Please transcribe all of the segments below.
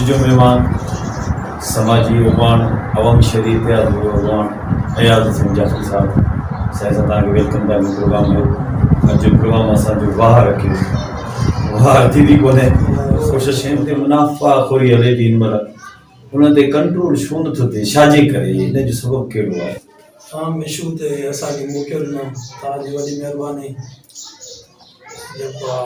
جو مهمان سماجي اڳواڻ عوامي شهري اتحاد جو اڳواڻ اياز حسين جعفري صاحب سائين اسان توهان کي welcome ٿا ڪيون پروگرام ۾ اڄ جو پروگرام اسان جو واهه رکيو واهه ٿيندي ڪونهي ڪوشش شين تي منافع خوري هلي ٿي هن مهل ان تي ڪنٽرول ڇو نٿو ٿئي ڇا جي ڪري ان جو سبب ڪهڙو آهي؟ اهم اشو تي اسان کي موقعو ڏنو توهان جي وڏي مهرباني جيڪو آ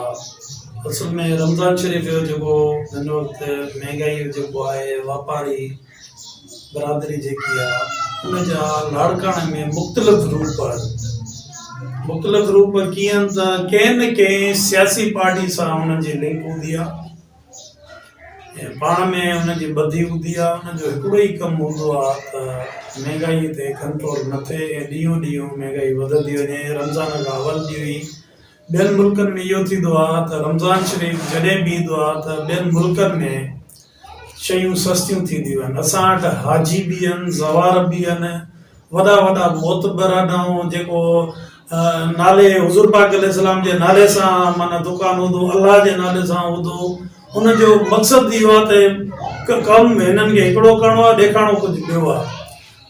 اصل ۾ رمضان شريف جو جيڪو هن وقت مهنگائي جو جيڪو آهي واپاري برادري جيڪي آ ان جا لاڙڪاڻي ۾ مختلف روپ آهن مختلف روپ ڪيئن ته ڪنهن نه ڪنهن سياسي پارٽي سان انهن جي لنڪ هوندي آ ۽ پاڻ ۾ ان جي ٻڌي هوندي آهي ان جو هڪڙو ئي ڪم هوندو آهي ته مهنگائي تي ڪنٽرول نه ٿئي ۽ ڏينهون ڏينهن مهنگائي وڌندي وڃي رمضان کان اول ڏينهن ئي ٻين ملڪن ۾ اهو ٿيندو آهي ته رمضان شريف جڏهن به ايندو آهي ته ٻين ملڪن ۾ شيون سستيون ٿينديون آهن اسان وٽ حاجي به آهن زوار به آهن وڏا وڏا معتبر آهن جيڪو نالي حضور پاڪ عليه السلام جي نالي سان معنيٰ دڪان هوندو الله جي نالي سان هوندو ان جو مقصد اهو آهي ته ڪم هنن کي هڪڙو ڪرڻو آهي ڏيکارڻو ڪجهه ٻيو آهي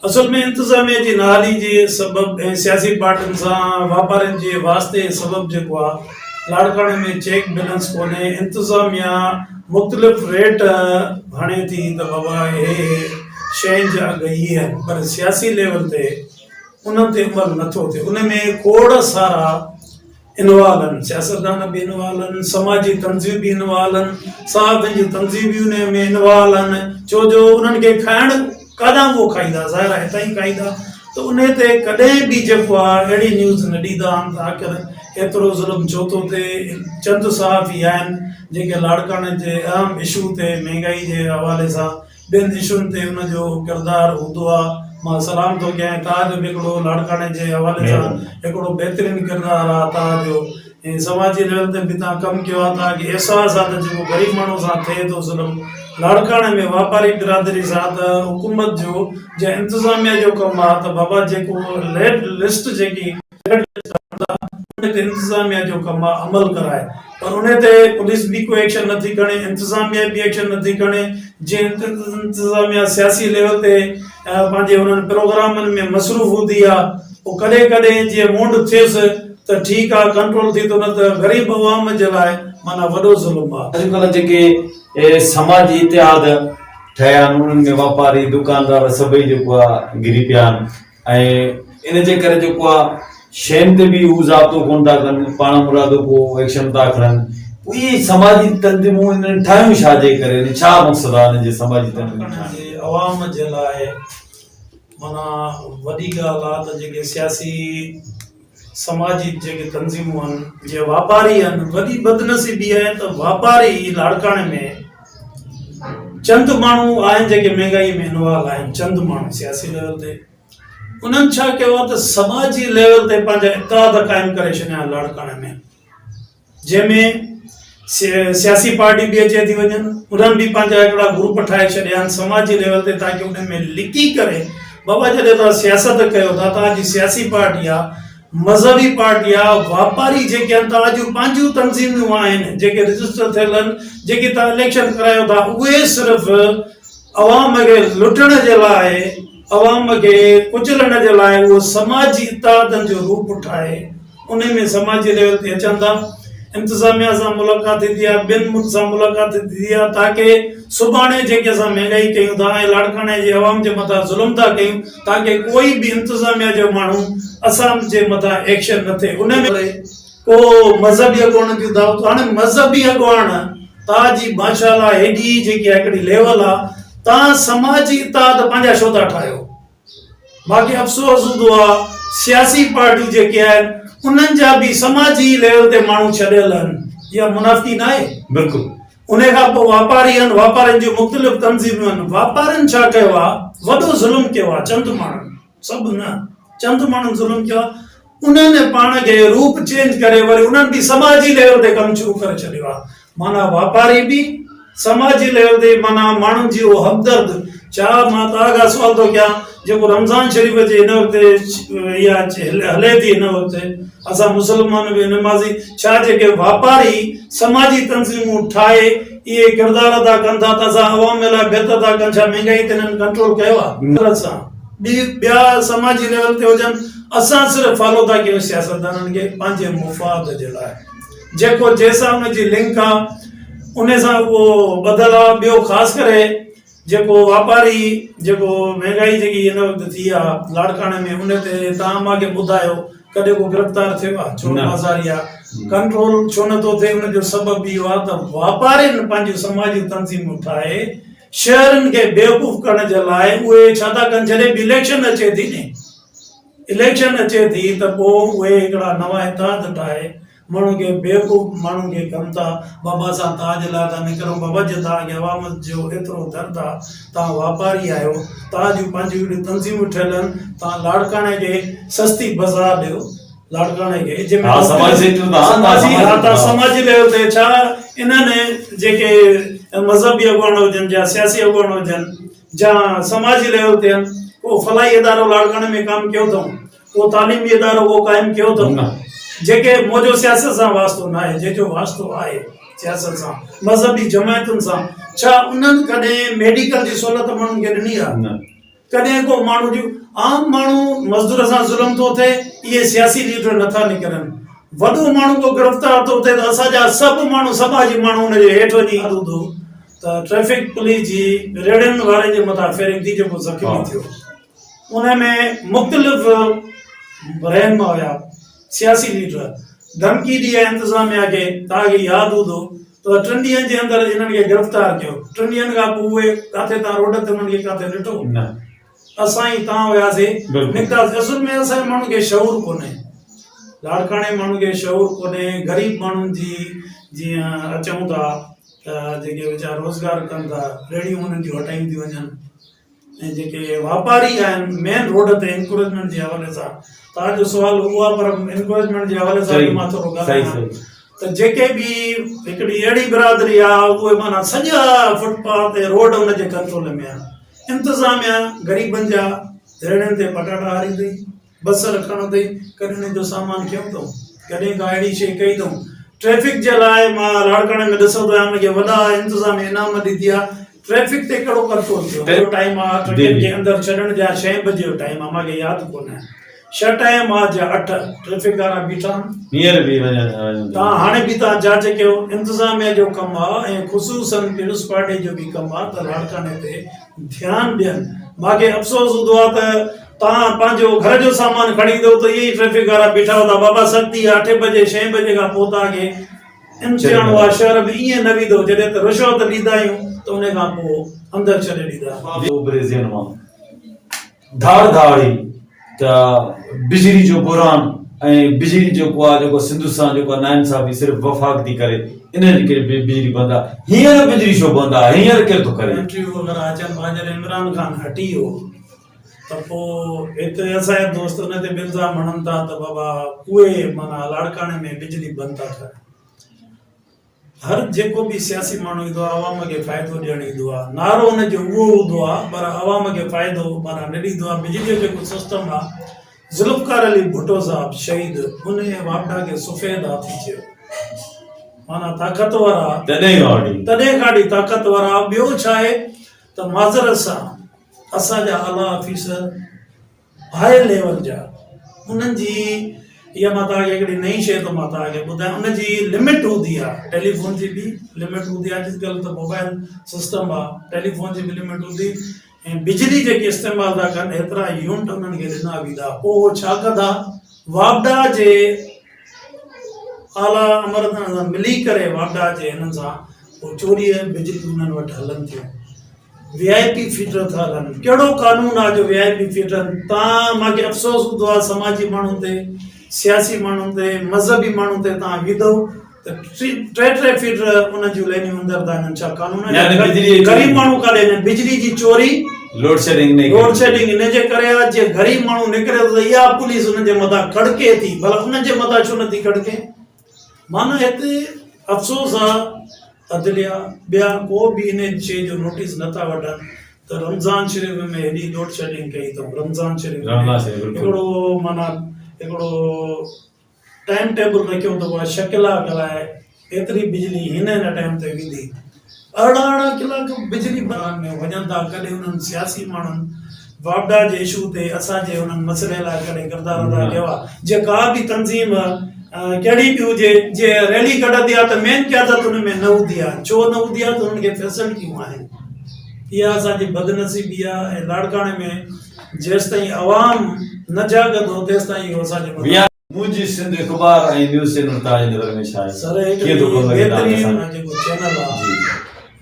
اصل ۾ انتظاميه جي نااهلي جي سبب ۽ سياسي پارٽين سان واپارين جي واسطي سبب جيڪو آهي لاڙڪاڻي ۾ چيڪ بيلنس ڪونهي انتظاميه مختلف ريٽ هڻي ٿي ته بابا هي شين جا اگهه هي آهن پر سياسي ليول تي انهن تي عمل نٿو ٿئي ان ۾ کوڙ سارا انوالو آهن سياستدان به انوالو آهن سماجي تنظيم به انوالو آهن صحافين جون تنظيم به ان ۾ انوالو آهن ڇو جو انهن کي کائڻ ڪاڏانهن اهو کائيندا ظاهر آهي هتان ئي کائيندا ته ان تي ڪڏهن به جيڪو آهي اهڙي نيوز نه ڏيندا آهن ته آخر ايترو ظلم ڇو ٿو ٿئي چند صحافي آهن جيڪي لاڙڪاڻي جي اهم اشو تي مهنگائي جي حوالي سان ٻين اشون تي ان جو ڪردار هوندو آ مان سلام ٿو ڪيان تاج جو به هڪڙو لاڙڪاڻي جي حوالي سان هڪڙو بهترين ڪردار آ تاج جو ۽ سماجي ليول تي به تان ڪم ڪيو آ تان کي احساس آ ته جيڪو غريب ماڻهو سان ٿئي ٿو ظلم لاڙڪاڻي ۾ واپاري برادري سان ته حڪومت جو جا انتظاميا جو ڪم آ ته بابا جيڪو ريٽ لسٽ جيڪي ان تي انتظاميا جو ڪم آ عمل ڪرائي پر ان تي پوليس به ڪو ايڪشن نٿي کڻي انتظاميا به ايڪشن نٿي کڻي جي انتظاميا سياسي ليول تي پنهنجي انهن پروگرامن ۾ مصروف هوندي آ پوء ڪڏهن ڪڏهن جي مونڊ ٿيس ته ٺيڪ آ ڪنٽرول ٿي ٿو نه ته غريب عوام جي لاء معنيٰ وڏو ظلم آ. اڄڪلهه جيڪي سماجي اتحاد ٺهيا آهن انهن ۾ واپاري دڪاندار سڀئي جيڪو آ گري پيا آهن ۽ ان جي ڪري جيڪو آ شين تي به هو ضابطو ڪون ٿا ڪن پاڻ مرادو ڪو ايڪشن ٿا کڻن پوء اهي سماجي تنظيمون انهن ٺاهيون ڇا جي ڪري يعني ڇا مقصد آ انهن جي سماجي تنظيمون ٺاهڻ جو؟ عوام جي لاء معنيٰ وڏي ڳالهه آ ته جيڪي سياسي سماجي جيڪي تنظيمون آهن جي واپاري آهن وڏي بدنصيبي آهي ته واپاري لاڙڪاڻي ۾ چند ماڻهو آهن جيڪي مهنگائي ۾ انوالو آهن چند ماڻهو سياسي ليول تي انهن ڇا ڪيو آهي ته سماجي ليول تي پنهنجا اتحاد قائم ڪري ڇڏيا آهن لاڙڪاڻي ۾ جنهن ۾ سياسي پارٽي به اچي ٿي وڃن انهن به پنهنجا هڪڙا گروپ ٺاهي ڇڏيا آهن سماجي ليول تي تاڪي ان ۾ لڪي ڪري بابا جڏهن توهان سياست ڪيو ٿا توهان جي سياسي پارٽي آهي مذهبي پارٽي آ واپاري جيڪي آهن توهان جون پنهنجون تنظيمون آهن جيڪي رجسٽر ٿيل آهن جيڪي توهان اليڪشن ڪرايو ٿا اهي صرف عوام کي لٽڻ جي لاء عوام کي ڪچلڻ جي لاء اهو سماجي اتحادن جو روپ ٺاهي انهي ۾ سماجي ليول تي اچن ٿا انتظاميا سان ملاقات ٿيندي آهي ٻين ملڪ سان ملاقات ٿيندي آهي تاڪه سڀاڻي جيڪي اسان مهنگائي ڪيون ٿا ۽ لاڙڪاڻي جي عوام جي مٿان ظلم ٿا ڪيون تاڪه ڪوئي به انتظاميا جو ماڻهو اسان جي مٿان ايڪشن نه ٿئي ان ۾ ڪو مذهبي اڳواڻن جون دعوتون هاڻي مذهبي اڳواڻ تان جي ماشاء الله هيڏي جيڪي هڪڙي ليول آ تان سماجي اتحاد پنهنجا ڇو ٿا ٺاهيو باقي افسوس هوندو آ سياسي پارٽيون جيڪي آهن انهن جا به سماجي ليول تي ماڻهو ڇڏيل آهن اها منافقي ناهي؟ بلڪل. انهي کان پوء واپاري آهن واپارين جون مختلف تنظيمون آهن واپارين ڇا ڪيو آ وڏو ظلم ڪيو آ چند ماڻهن سڀ نه چند ماڻهن ظلم ڪيو آ انهن پاڻ کي روپ چينج ڪري وري انهن به سماجي ليول تي ڪم شروع ڪري ڇڏيو آ معنيٰ واپاري به سماجي ليول تي معنيٰ ماڻهن جي اهو همدرد ڇا مان توهان کان سوال ٿو ڪيان جيڪو رمضان شريف جي هن وقت اها هلي ٿي هن وقت اسان مسلمان به نمازي ڇا جيڪي واپاري سماجي تنظيمون ٺاهي اهي ڪردار ادا ڪن ٿا ته اسان عوام لاء بهتر ٿا ڪن ڇا مهنگائي تي هنن ڪنٽرول ڪيو آهي سان ٻي ٻيا سماجي ليول تي هجن اسان صرف فالو ٿا ڪيون سياستدانن کي پنهنجي مفاد جي لاء جيڪو جنهن سان ان جي لنڪ آ ان سان اهو ٻڌل آ ٻيو خاص ڪري جيڪو واپاري جيڪو مهنگائي جيڪي هن وقت ٿي آ لاڙڪاڻي ۾ ان تي توهان مان کي ٻڌايو ڪڏهن ڪو گرفتار ٿيو آ چور بازاري آ ڪنٽرول ڇو نٿو ٿئي ان جو سبب اهو آ ته واپارين پنهنجون سماجي تنظيمون ٺاهي شهرين کي بيوقوف ڪرڻ جي لاء اهي ڇا ٿا ڪن جڏهن به اليڪشن اچي ٿي ني اليڪشن اچي ٿي ته پوء اهي هڪڙا نوان اتحاد ٺاهي ماڻهن کي بيوقوف ماڻهن کي ڪن ٿا بابا اسان توهان جي لاء ٿا نڪرون بابا جي توهان کي عوام جو ايترو درد آ توهان واپاري آهيو توهان جون پنهنجون هڪڙيون تنظيمون ٺهيل آهن توهان لاڙڪاڻي کي سستي بازار ڏيو لاڙڪاڻي کي جنهن ۾ سماجي ها ته سماجي ليول تي ڇا انهن جيڪي مذهبي اڳواڻ هجن يا سياسي اڳواڻ هجن جا سماجي ليول تي آهن ڪو فلاحي ادارو لاڙڪاڻي ۾ ڪم ڪيو اٿئون ڪو تعليمي ادارو ڪو قائم ڪيو اٿئون جيڪي منهنجو سياست سان واسطو نه آهي جنهن جو واسطو آهي سياست سان مذهبي جماعتن سان ڇا انهن ڪڏهن ميڊيڪل جي سهولت ماڻهن کي ڏني آهي ڪڏهن ڪو ماڻهو جو عام ماڻهو مزدور سان ظلم ٿو ٿئي اهي سياسي ليڊر نٿا نڪرن وڏو ماڻهو ڪو گرفتار ٿو ٿئي ته اسان جا سڀ ماڻهو سماجي ماڻهو ان جي هيٺ وڃي هوندو ته ٽريفڪ پوليس جي ريڙهن واري جي مٿان فيرنگ ٿي جيڪو زخمي ٿيو ان ۾ مختلف رهنما هيا سياسي ليڊر ڌمڪي ڏي آهي انتظاميا کي توهان کي ياد هوندو ته ٽن ڏينهن جي اندر انهن کي گرفتار ڪيو ٽن ڏينهن کان پوء اهي ڪاٿي تان روڊ تي انهن کي ڪاٿي ڏٺو نه اسان ئي تان هياسي نڪتاسي اصل ۾ اسان جي ماڻهن کي شعور ڪونهي لاڙڪاڻي ماڻهن کي شعور ڪونهي غريب ماڻهن جي جيئن اچون ٿا ته جيڪي ويچارا روزگار ڪن ٿا ريڙهيون انهن جون هٽايون ٿيون وڃن ۽ جيڪي واپاري آهن مين روڊ تي انڪريجمينٽ جي حوالي سان توهان جو سوال اهو آهي پر انڪريجمينٽ جي حوالي سان به مان ٿورو ڳالهايان ته جيڪي به هڪڙي اهڙي برادري آهي اهي معنيٰ سڄا فٽ پاٿ ۽ روڊ ان جي ڪنٽرول ۾ آهن انتظاميا غريبن جا ريڙهين تي پٽاٽا هاريندي بصر کڻ اٿئي، ڪڏهن ان جو سامان کنيو اٿئون، ڪڏهن ڪا اهڙي شيء ڪئي اٿئون. ٽريفڪ جي لاء مان لاڙڪاڻي ۾ ڏسندو آهيان ان کي وڏا انتظامي انعام ڏيندي آهي. ٽريفڪ تي ڪهڙو ڪنٽرول ٿيو؟ اهو ٽائيم آهي ٽرڪن کي اندر ڇڏڻ جا ڇهين بجي جو ٽائيم آهي مان کي ياد ڪونهي ڇهه ٽائيم آهي جا اٺ ٽريفڪ وارا بيٺا آهن. هينئر به وڃن تان هاڻي به تان جاچ ڪيو انتظاميا جو ڪم آهي ۽ خصوصن پيپلز پارٽي جو به ڪم آهي ته لاڙڪاڻي تي ڌيان ڏين. مان کي افسوس هوندو آهي ته توهان پنهنجو گهر جو سامان کڻي ايندو ته اهي ئي ٽريفڪ وارا بيٺا هوندا بابا سختي آهي اٺين بجي ڇهين بجي کان پوء توهان کي امتحان اها شهر ۾ ائين نه ويندو جڏهن ته رشوت ڏيندا آهيون ته ان کان پوء اندر ڇڏي ڏيندا آهيون. اڀري ذهن مان ڌاڙ ڌاڙ هئي ته بجلي جو بحران ۽ بجلي جيڪو آهي جيڪو سنڌ سان جيڪو ناانصافي صرف وفاق ٿي ڪري ان جي ڪري بجلي بند آهي هينئر بجلي ڇو بند آهي هينئر ڪير ٿو ڪري؟ انٽرويو وغيره اچن پيا جڏهن عمران خان هٽي ويو ته پوء هتي اسان جا دوست ان تي به الزام هڻن ٿا ته بابا اهي معنيٰ لاڙڪاڻي ۾ بجلي بند ٿا ڪرن. هر جيڪو به سياسي ماڻهو ايندو آهي عوام کي فائدو ڏيڻ ايندو آهي نعرو ان جو اهو هوندو آهي پر عوام کي فائدو معنيٰ نه ڏيندو آهي بجلي جو جيڪو سسٽم آهي ذوالفقار علي ڀٽو صاحب شهيد ان واپڊا کي سفيد هاٿي چيو معنيٰ طاقتور آهي تڏهن کان وٺي طاقتور آهي ٻيو ڇا آهي ته معذرت سان اسان جا اعليٰ آفيسر هاء ليول جا انهن جي اها مان توهان کي هڪڙي نئين شيء ٿو مان توهان کي ٻڌايان ان جي لمٽ هوندي آهي ٽيليفون جي به لمٽ هوندي آهي اڄڪلهه ته موبائل سسٽم آهي ٽيليفون جي به لمٽ هوندي ۽ بجلي جيڪي استعمال ٿا ڪن ايترا يونٽ انهن کي ڏنا ويندا پوء هو ڇا ڪندا واپڊا جي اعليٰ امرتن سان ملي ڪري واپڊا جي هنن سان پوء چوريء بجلي انهن وٽ هلن ٿيون وي آء پي فيڊر ٿا هلن ڪهڙو قانون آ جو وي آء پي فيڊر تان مانکي افسوس هوندو آ سماجي ماڻهن تي سياسي ماڻهن تي مذهبي ماڻهن تي تان ويندو ته ٽي ٽي فيڊر انهن جون لائنيون اندر ٿا وڃن ڇا قانون آ غريب ماڻهو ڪاڏي وڃن بجلي جي چوري لوڊشيڊنگ لوڊشيڊنگ ان جي ڪري آ جي غريب ماڻهو نڪري ٿو ته اها پوليس انهن جي مٿان کڙڪي ٿي ڀلا انهن جي مٿان ڇو نٿي کڙڪي معنيٰ هتي افسوس آ عدليا ٻيا ڪو به ان شيء جو نوٽيس نه ٿا وٺن ته رمضان شريف ۾ هيڏي لوڊ شيڊنگ ڪئي اٿئون رمضان شريف ۾ هڪڙو معنيٰ هڪڙو ٽائيم ٽيبل رکيو اٿئون اها ڇهه ڪلاڪ لاء ايتري بجلي هن هن ٽائيم تي ويندي. 18 18 ڪلاڪ بجلي بند ۾ وڃن ٿا ڪڏهن انهن سياسي ماڻهن واپڊا جي اشو تي اسان جي انهن مسئلي لاء ڪڏهن ڪردار ادا ڪيو آهي جي ڪا به تنظيم ڪهڙي به هجي جي ريلي ڪڍندي آهي ته مين قيادت ان ۾ نه هوندي آهي ڇو نه هوندي آهي ته انهن کي فيسلٽيون آهن اها اسان جي بدنصيبي آهي ۽ لاڙڪاڻي ۾ جيستائين عوام نه جاڳندو تيستائين اهو اسان جي مٿان منهنجي سنڌ اخبار ۽ نيوز چينل توهان جي نظر ۾ ڇا آهي؟ سر هڪ ڪيئن ٿو ڪم لڳي توهان کي بهترين اسان جيڪو چينل آ جي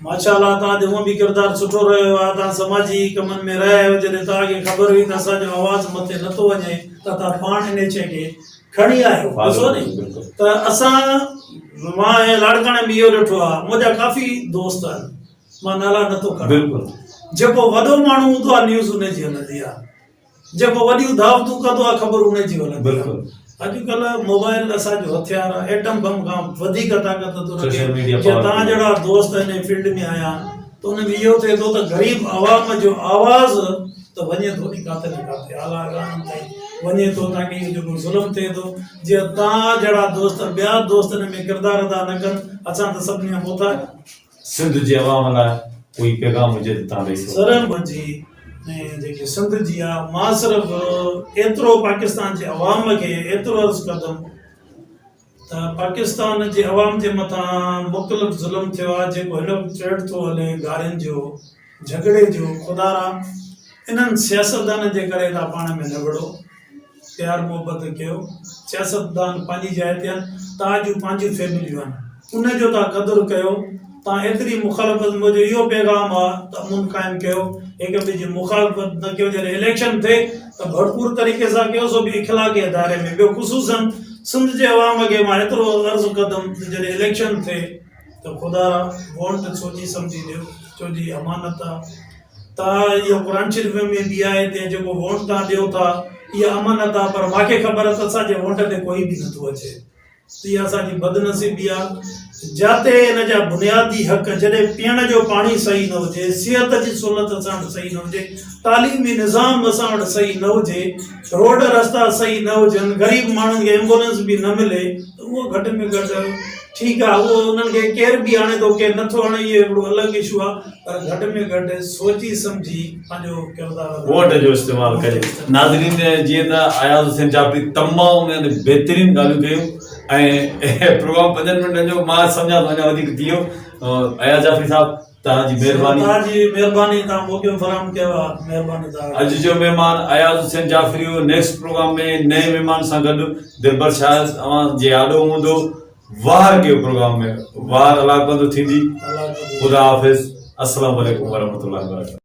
ماشاء الله توهان جو هونء به ڪردار سٺو رهيو آ توهان سماجي ڪمن ۾ رهيا آهيو جڏهن توهان کي خبر هئي ته اسان جو آواز مٿي نٿو وڃي ته توهان پاڻ انهي شيء کي کڻي آيو ڏسو ني ته اسان مان ۽ لاڙڪاڻي ۾ اهو ڏٺو آ منهنجا ڪافي دوست آهن مان نالا نٿو کڻان بلڪل جيڪو وڏو ماڻهو هوندو آ نيوز ان جي هلندي آ جيڪو وڏيون دعوتون ڪندو آهي خبر ان جي هلندي بلڪل اڄ ڪلهه موبائل اسان جو هٿيار آهي ايٽم بم کان وڌيڪ طاقت ٿو رکي سوشل ميڊيا جي توهان جهڙا دوست هن فيلڊ ۾ آيا آهن ته ان ۾ اهو ٿئي ٿو ته غريب عوام جو آواز ته وڃي ٿو ني ڪاٿي نه ڪاٿي اعليٰ اگهاڻن تائين وڃي ٿو تاڪي اهو جيڪو ظلم ٿئي ٿو جي توهان جهڙا دوست ٻيا دوست ان ۾ ڪردار ادا نه ڪن اسان ته سڀني جا محتاج سنڌ جي عوام لاء ڪوئي پيغام هجي ته تان ڏئي سگهو. سر منهنجي ۽ جيڪي سنڌ جي آ مان صرف ايترو پاڪستان جي عوام کي ايترو عرض ڪندم ته پاڪستان جي عوام جي مٿان مختلف ظلم ٿيو آ جيڪو هن وقت ٽريڊ ٿو هلي گارين جو جهڳڙي جو خدارا انهن سياستدانن جي ڪري ٿا پاڻ ۾ نه وڙهو پيار محبت ڪيو سياستدان پنهنجي جاء تي آهن توهان جون پنهنجون فيمليون آهن ان جو توهان قدر ڪيو توهان ايتري مخالفت منهنجو اهو پيغام آهي ته امن قائم ڪيو هڪ ٻئي جي مخالفت نه ڪيو جڏهن اليڪشن ٿئي ته ڀرپور طريقي سان ڪيو سو به اخلاقي اداري ۾ ٻيو خصوصن سنڌ جي عوام کي مان ايترو عرض ڪندم ته جڏهن اليڪشن ٿئي ته خدا را ووٽ سوچي سمجهي ڏيو ڇو جي امانت آهي ته اهو قرآن شريف ۾ به آهي ته جيڪو ووٽ توهان ڏيو ٿا اها امانت آهي پر ماکي خبر آهي ته اسان جي ووٽ تي ڪوئي به نٿو اچي ته اها اسان جي بدنصيبي آهي جاتي ان جا بنيادي حق جڏهن پيئڻ جو پاڻي صحيح نه هجي صحت جي سهولت اسان وٽ صحيح نه هجي تعليمي نظام اسان وٽ صحيح نه هجي روڊ رستا صحيح نه هجن غريب ماڻهن کي ايمبولنس به نه ملي ته اهو گهٽ ۾ گهٽ ٺيڪ آهي اهو انهن کي ڪير به آڻي ٿو ڪير نٿو آڻي اهو هڪڙو الڳ اشو آهي پر گهٽ ۾ گهٽ سوچي سمجهي پنهنجو ڪردار ادا ووٽ جو استعمال ڪجي. ناظرين جيئن ته اياز حسين جعفري تمام يعني بهترين ڳالهيون ڪيون ۽ پروگرام پنجن منٽن جو مان سمجهان ٿو اڃا وڌيڪ ٿي ويو اياز جعفري صاحب توهان جي مهرباني. توهان جي مهرباني توهان موقعو فراهم ڪيو آهي مهرباني توهان اڄ جو مهمان اياز حسين جعفري هو نيڪسٽ پروگرام ۾ نئين مهمان سان گڏ دلبر شاهه اوهان جي آڏو هوندو واهر ڪيو پروگرام ۾ واهر الله ڪندو ٿيندي خدا حافظ السلام عليڪم ورحمة الله وبرڪاته.